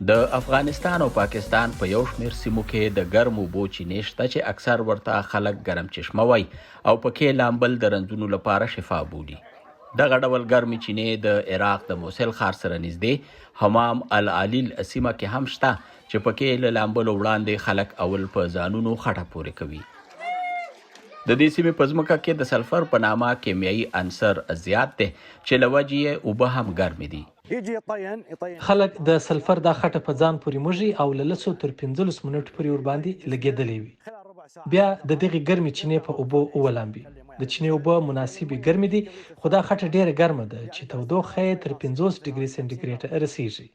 د افغانستان او پاکستان په یو شمېر سیمو کې د ګرمو اوبو چینې شته چې اکثر ورته خلک ګرم چشمه وایي او پکې لامبل د رنځونو لپاره شفا بولي. دغه ډول ګرمې چینې د عراق د موصل ښار سره نږدې حمام العلیل سیمه کې هم شته چې پکې له لامبلو وړاندې خلک اول په ځانونو خټه پورې کوي. د دې سیمې په ځمکه کې د سلفر په نامه کیمیايي عنصر زیات دی چې له وجې یې اوبه هم ګرمې دي. خلک د سلفر دا خټه په ځان پورې موږي او له لسو تر 15 منټو پورې ورباندې لګېدلی وي. بیا د دغې ګرمې چینې په اوبو ولامبي. د چینې اوبه مناسبې ګرمې دي، خو دا خټه ډېره ګرمه ده چې تودوخه یې تر 50 ډګري سانتي ګرېډه رسېږي.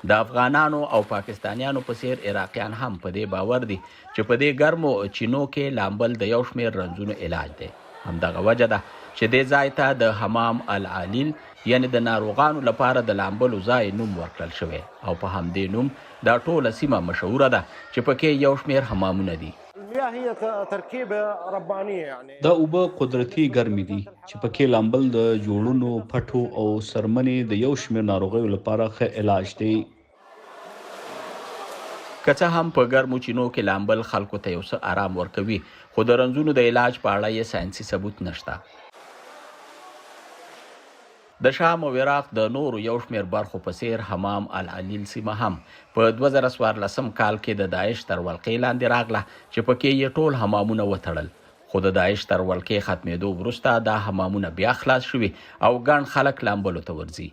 د افغانانو او پاکستانیانو په څیر عراقیان هم په دې باور دي چې په دې ګرمو چینو کې لامبل د یو شمېر رنځونو علاج دی. همدغه وجه ده چې دې ځای ته د حمام العلیل یعنې د ناروغانو لپاره د لامبلو ځای نوم ورکړل شوی او په همدې نوم دا ټوله سیمه مشهوره ده چې پکې یو شمېر حمامونه دي. دا اوبه قدرتي ګرمې دي چې پکې لامبل د جوړونو، پټو او څرمنې د یو شمېر ناروغیو لپاره ښه علاج دی. که څه هم په ګرمو چینو کې لامبل خلکو ته یو څه ارام ورکوي، خو د رنځونو د علاج په اړه یې ساینسي ثبوت نشته. د شام او عراق د نورو یو شمېر برخو په څېر حمام العلیل سیمه هم په 2014 کال کې د داعش تر ولقې لاندې راغله چې پکې یې ټول حمامونه وتړل، خو د داعش تر ولکې ختمېدو وروسته دا حمامونه بیا خلاص شوي او ګڼ خلک لامبلو ته ورځي.